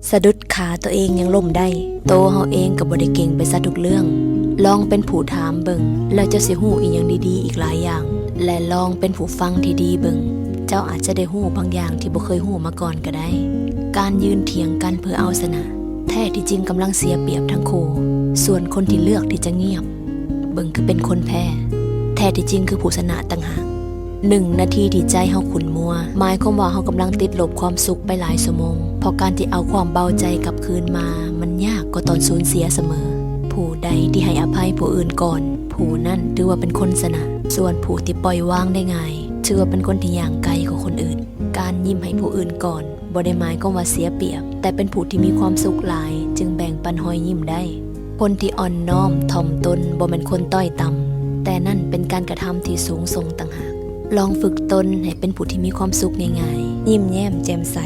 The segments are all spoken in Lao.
ສະດຸດຂາຕົວເອງຍັງລົ້ມໄດ້, ໂຕເຮົາເອງກໍບໍ່ໄດ້ເກັ່ງໄປຊະທຸກເລື່ອງ. ລອງເປັນຜູ້ຖາມເບິ່ງ, ແລ້ວເຈົ້າຊິຮູ້ອີ່ຫຍັງດີໆອີກຫຼາຍຢ່າງ. ແລະ ລອງເປັນຜູ້ຟັງທີ່ດີເບິ່ງ, ເຈົ້າອາດຈະໄດ້ຮູ້ບາງຢ່າງທີ່ບໍ່ເຄີຍຮູ້ມາກ່ອນກໍໄດ້. ການຢືນຖຽງກັນເພື່ອເອົາຊະນະ, ແທ້ທີ່ຈິງກຳລັງເສຍປຽບທັງຄູ່. ສ່ວນຄົນທີ່ເລືອກທີ່ຈະງຽບ, ເບິ່ງຄືເປັນຄົນແພ້, ແທ້ທີ່ຈິງຄືຜູ້ຊະນະຕ່າງຫາກ. ໜຶ່ງນາທີທີ່ໃຈເຮົາຂຸ້ນມົວ ໝາຍຄວາມວ່າເຮົາກຳລັງຕິດລົບຄວາມສຸກໄປຫຼາຍຊົ່ວໂມງ, ເພາະການທີ່ເອົາຄວາມເບົາໃຈກັບຄືນມາ ມັນຍາກກວ່າຕອນສູນເສຍສະເໝີ. ຜູ້ໃດທີ່ໃຫ້ອະໄພຜູ້ອື່ນກ່ອນ, ຜູ້ນັ້ນຖືວ່າເປັນຄົນຊະນະ. ສ່ວນຜູ້ທີ່ປ່ອຍວາງໄດ້ງ່າຍ, ຖືວ່າເປັນຄົນທີ່ຍ່າງໄກກວ່າຄົນອື່ນ. ການຍິ້ມໃຫ້ຜູ້ອື່ນກ່ອນ ບໍ່ໄດ້ໝາຍຄວາມວ່າເສຍປຽບ, ແຕ່ເປັນຜູ້ທີ່ມີຄວາມສຸກຫຼາຍ ຈຶ່ງແບ່ງປັນຮອຍຍິ້ມໄດ້. ຄົນທີ່ອ່ອນນ້ອມຖ່ອມຕົນບໍ່ແມ່ນຄົນຕ້ອຍຕ່ຳ, ແຕ່ນັ້ນເປັນການກະທຳທີ່ສູງສົ່ງຕ່າງຫາກ. ລອງຝຶກຕົນໃຫ້ເປັນຜູ້ທີ່ມີຄວາມສຸກງ່າຍໆ, ຍິ້ມແຍ້ມແຈ່ມໃສ,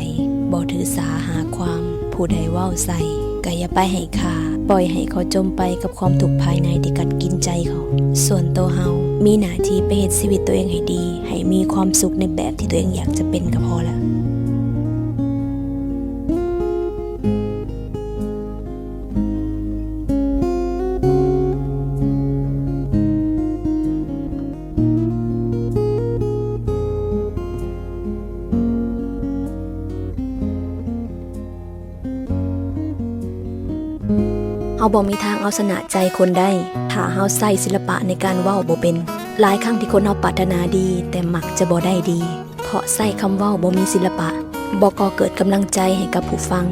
ບໍ່ຖືສາຫາຄວາມ. ຜູ້ໃດເວົ້າໃສ່ ກໍຢ່າໄປໃຫ້ຄ່າ, ປ່ອຍໃຫ້ເຂົາຈົມໄປກັບຄວາມທຸກພາຍໃນທີ່ກັດກິນໃຈເຂົາ. ສ່ວນໂຕເຮົາ ມີໜ້າທີ່ໄປເຮັດຊີວິດຕົວເອງໃຫ້ດີ, ໃຫ້ມີຄວາມສຸກໃນແບບທີ່ຕົວເອງຢາກຈະເປັນກໍພໍລະ. ເຮົາບໍ່ມີທາງເອົາຊະນະໃຈຄົນໄດ້ ຖ້າເຮົາໃຊ້ສິລະປະໃນການເວົ້າບໍ່ເປັນ. ຫຼາຍຄັ້ງທີ່ຄົນເຮົາປາດຖະໜາດີ ແຕ່ມັກຈະບໍ່ໄດ້ດີ ເພາະໃຊ້ຄຳເວົ້າບໍ່ມີສິລະປະ, ບໍ່ກໍ່ເກີດກຳລັງໃຈໃຫ້ກັບຜູ້ຟັງ.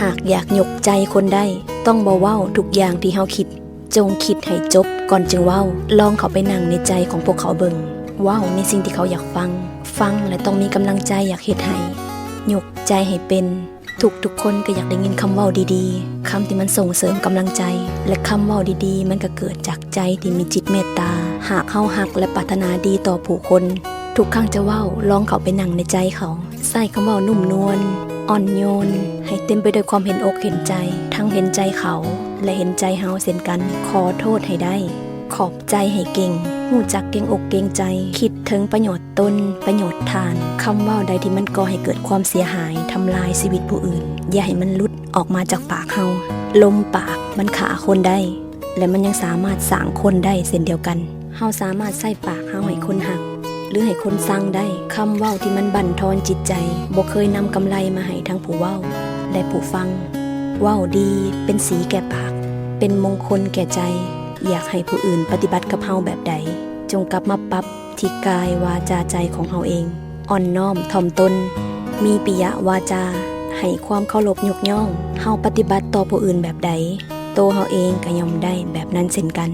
ຫາກຢາກຍົກໃຈຄົນໄດ້, ຕ້ອງບໍ່ເວົ້າທຸກຢ່າງທີ່ເຮົາຄິດ. ຈົ່ງຄິດໃຫ້ຈົບກ່ອນຈຶ່ງເວົ້າ. ລອງເຂົ້າໄປນັ່ງໃນໃຈຂອງພວກເຂົາເບິ່ງ. ເວົ້າໃນສິ່ງທີ່ເຂົາຢາກຟັງ. ຟັງ ແລະ ຕ້ອງມີກຳລັງໃຈຢາກເຮັດໃຫ້. ຍົກໃຈໃຫ້ເປັນ. ທຸກໆຄົນກໍຢາກໄດ້ຍິນຄຳເວົ້າດີໆ, ຄຳທີ່ມັນສົ່ງເສີມກຳລັງໃຈ ແລະ ຄຳເວົ້າດີໆ ມັນກໍເກີດຈາກໃຈທີ່ມີຈິດເມດຕາ. ຫາກເຮົາຮັກ ແລະ ປາດຖະໜາດີຕໍ່ຜູ້ຄົນ, ທຸກຄັ້ງຈະເວົ້າ, ລອງເຂົ້າໄປນັ່ງໃນໃຈເຂົາ. ໃຊ້ຄຳເວົ້ານຸ້ມນວນ, ອ່ອນໂຍນ, ໃຫ້ເຕັມໄປດ້ວຍຄວາມເຫັນອົກເຫັນໃຈ, ທັງເຫັນໃຈເຂົາ ແລະ ເຫັນໃຈເຮົາເຊັ່ນກັນ. ຂໍໂທດໃຫ້ໄດ້, ຂອບໃຈໃຫ້ເກັ່ງ, ຮູ້ຈັກເກັ່ງອົກເກັ່ງໃຈ, ຄິດເຖິງປະໂຫຍດ ຕົນ, ປະໂຫຍດທ່ານ. ຄຳເວົ້າໃດທີ່ມັນກໍ່ໃຫ້ເກີດຄວາມເສຍຫາຍ, ທຳລາຍຊີວິດຜູ້ອື່ນ, ຢ່າໃຫ້ມັນຫຼຸດອອກມາຈາກປາກເຮົາ. ລົມປາກມັນຂ້າຄົນໄດ້ ແລະ ມັນຍັງສາມາດສ້າງຄົນໄດ້ເຊັ່ນດຽວກັນ. ເຮົາສາມາດໃຊ້ປາກເຮົາໃຫ້ຄົນຮັກ ຫຼື ໃຫ້ຄົນຊັງໄດ້. ຄຳເວົ້າທີ່ມັນບັ້ນທອນຈິດໃຈ ບໍ່ເຄີຍນຳກຳໄລມາໃຫ້ທັງຜູ້ເວົ້າ ແລະ ຜູ້ຟັງ. ເວົ້າດີເປັນສີແກ່ປາກ, ເປັນມົງຄົນແກ່ໃຈ. ຢາກໃຫ້ຜູ້ອື່ນປະຕິບັດກັບເຮົາແບບໃດ, ຈົ່ງກັບມາປັບ ທີ່ກາຍ ວາຈາ ໃຈຂອງເຮົາເອງ, ອ່ອນນ້ອມຖ່ອມຕົນ, ມີປິຍະວາຈາ, ໃຫ້ຄວາມເຄົາລົບຍົກຍ້ອງ. ເຮົາປະຕິບັດຕໍ່ຜູ້ອື່ນແບບໃດ, ໂຕເຮົາເອງກໍຍ່ອມໄດ້ແບບນັ້ນເຊັ່ນກັນ.